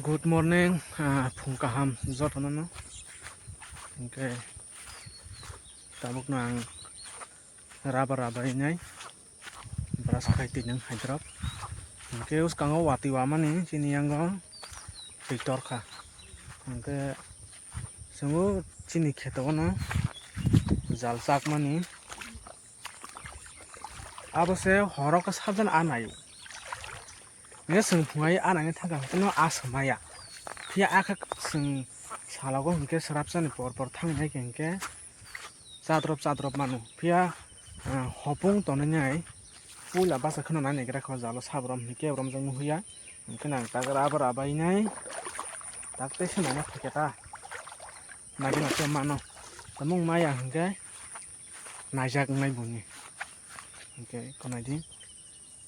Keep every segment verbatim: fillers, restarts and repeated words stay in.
Good morning, ah, phung kaham jotono no. Hwnkhe tabukno ang rubber rabainai, brush khai twi nang hai drop. Hwnkhe uskango watwi wamani chini yango twi torkha. Hwnkhe chwngno chini kheto no jal chakmani. Abo se horo khe sabjani a naio. Nge chwng phungai a nangni thangkha hwnkhe no a swmaya. Phiya a khe chwng salogo hwnkhe swrapsani por por thangwi nai khe hwnkhe chadrop chadrop mano. Phiya, ah, hopung tonwi nai puila basa kheno nai naigra kho jalo sabrom hwnkhe romjak nuhuya. Hwnkhe nang tak rubber rabainai tak tei se nangma phaikhe ta. Nagina khe mano. Tamung maya hwnkhe naijak wngnai buni. Hwnkhe khwnai di.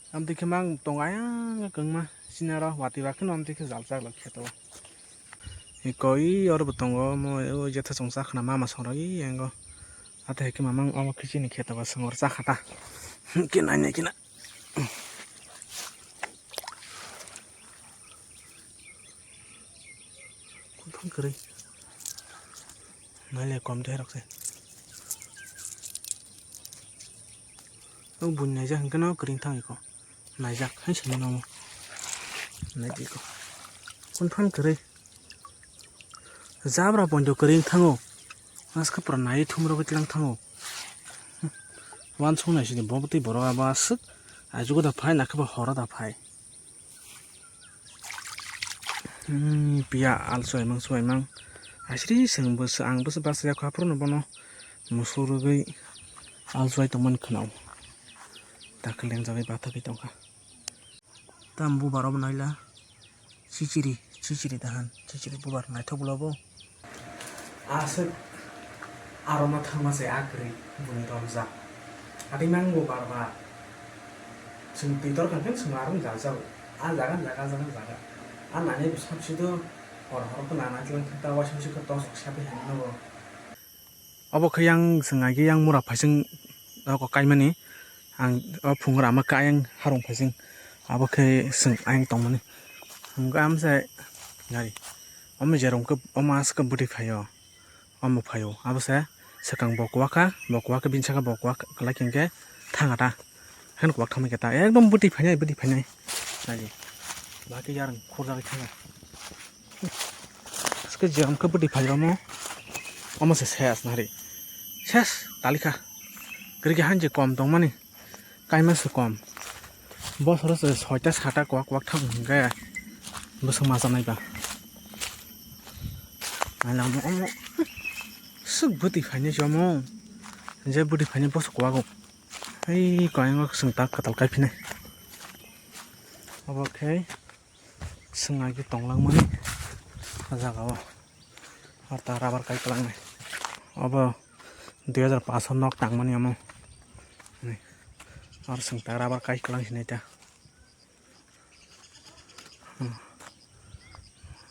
Amtwi khe mang tongo ayang kwngma sinaro watwi ba kheno amtwi khe jal chak lok kheto. Eko i oro bo tongo omo o jetha chwng cha khna mama songrok i yango. Ate hai khe mamang omo khichini kheto ba songor cha khata. Hwnkhe nai nai khena. Kuthang kwrwi. Naile kom de rok se. O buini naijak hwnkhe no kwrwi thang iko. Naijak hai se mano. Nai iko. Kuthang kwrwi. Jabra pondo kwrwi thango. Askha pura nai thum rogwi tlang thango. Wansuk nai sini bo tei borok abo aswk. Ajugo da phai nakhe bo horo da phai. Hmm, piya al suaimang suaimang. Asri seng bwswk ang bwswk basa yakho aphuru no bono musu rwgwi al suai tongmani khwnao. Dakhwleng jagwi bathagwi tongkha. Tam bubar obo naila. Chichiri, chichiri dahan, chichiri bubar naithok bwla bo. Aswk aroma thangma se a kwrwi buni romjak. Adi mang bubar ba. Chwng twi tor kha khe chwng arong jaljak. A jaga, jaga, jaga, jaga. A nani bwswk si do hor hor khe nana tlang khe ta waisa waisa khe tos rok sabi hai mano bo. Obo khe yang chwng aigwi yang mura phaising rok kaimani, ang o phungra ama khe ayang harung phaising, abo khe chwng ayang tongmani. Hwnkhe amsai nari, omo jerong khe omo aswk bwtwi phaio, omo phaio, abo se swkang bo kuwa kha, bo kuwa khe bini saka bo kuwa kwlai khe hwnkhe thanga ta. Haino kwbak thangma khe ta ekdom bwtwi phainai, bwtwi phainai. Naidi. Ba khe yarwng khurjagwi thangya. Aske je wngkhe bwtwi phairokno. Omo se ses nari. Ses talikha. Kwrwikhe han je kom tongmani. Kaima se kom. Bosoro se soita sata kwak kwak thang hwnkhe. Bwswk masa naiba. Nailangma omo. Swk bwtwi phainai se omo. Je bwtwi phainai boswk kwago. Hei, koyang o chwng tak kwtal kaiphinai. Obo khe chwng agwi tonglangmani o jaga o. Aro ta rubber kai kwlangnai. Obo dui hajar paanch o nok tangmani omo. Aro chwng ta rubber kai kwlang hinai ta.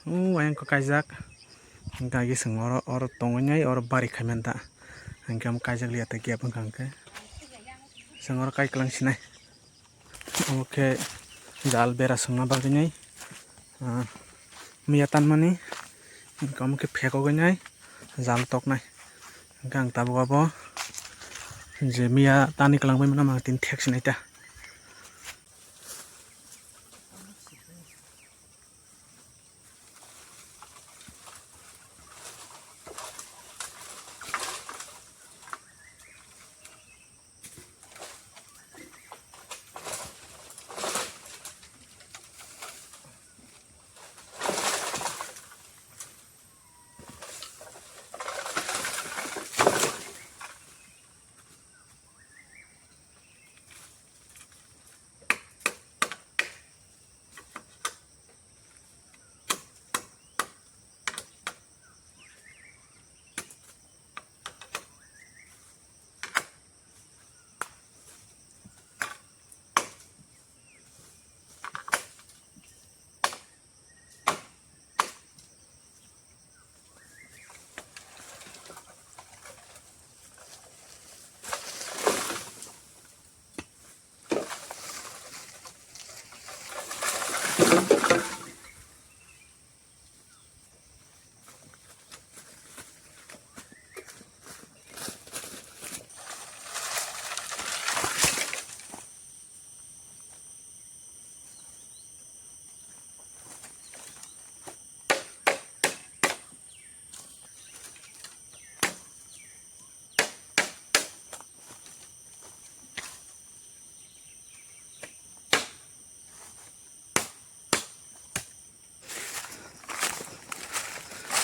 O ayang khe kaijak. Hwnkhe agwi chwng oro, oro tongwi nai, oro bari khaimani da. Hwnkhe omo kaijak liya tei gap wngkha hwnkhe. Chwng oro kai kwlang sinai. Omo khe jal bera swngna bagwi nai. Ah, miya tanmani. Hwnkhe omo khe phekogwi nai. Jal toknai. Hwnkhe ang tabuk abo je miya tani kwlangwi mano, ang tini thek sinai ta.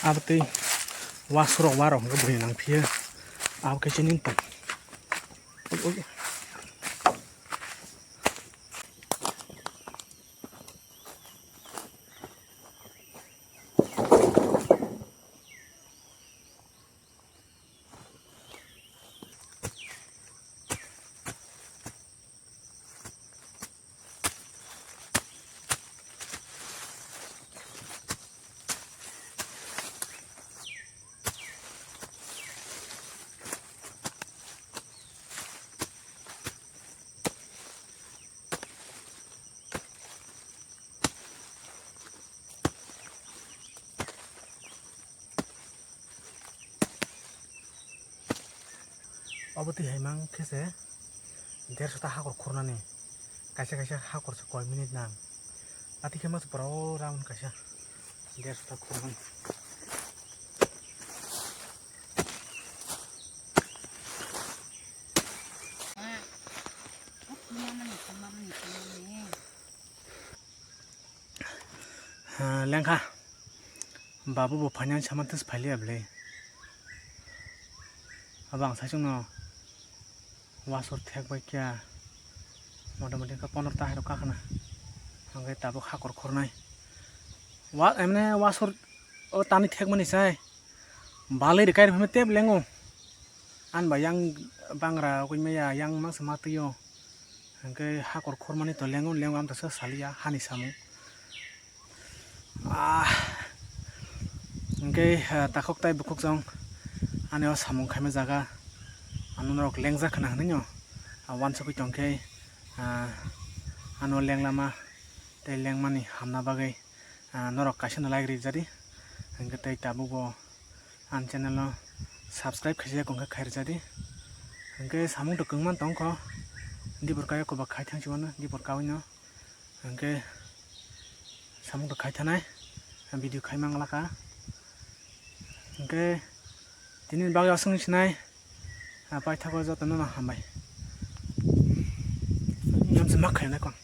Abo tei wasurok warok hwnkhe bwrwi nang phiya. Abo khe chini tong. Obo twi hai mang khe se derso ta hakor khornani, kaisa kaisa hakor se koi minute nang, ati khe mas borok round kaisa derso ta khornani. Ah, lengkha. Babu bo finance sama tes phailiya bwle. Abo ang saichung no wasur thek bai kya motamoti wngkha pondro ta hai rok kakhna. Hwnkhe tabuk hakor khornai. Wa-, emne wasur o tani thekmani sai. Balai rwkai rwphano tep lengo. Ani ba yang bangra rok wngmaya, yang mangsa ma twi o. Hwnkhe hakor khormani to lengo, lengo amtasa saliya hani samung. Ah, hwnkhe, ah, takhuk tai bukhuk jong ani o samung khaima jaga ano norok lengjak khna hwnwi no, ah, wansugwi tongkhe, ah, ano lenglama tei lengmani hamna bagwi. Ah, norok kaisa no like rijadi, hwnkhe tei tabuk bo ani channel no subscribe khaijak wngkha khai rijadi, hwnkhe samung to kwbangma tongkho, dibor kaio koba khai thang simano, dibor kaui no, hwnkhe samung to khai thanai, video khai mang laka, hwnkhe tini bagwi aswk sinai, ah, paithago jotono no hambai, namse mak khainai kon.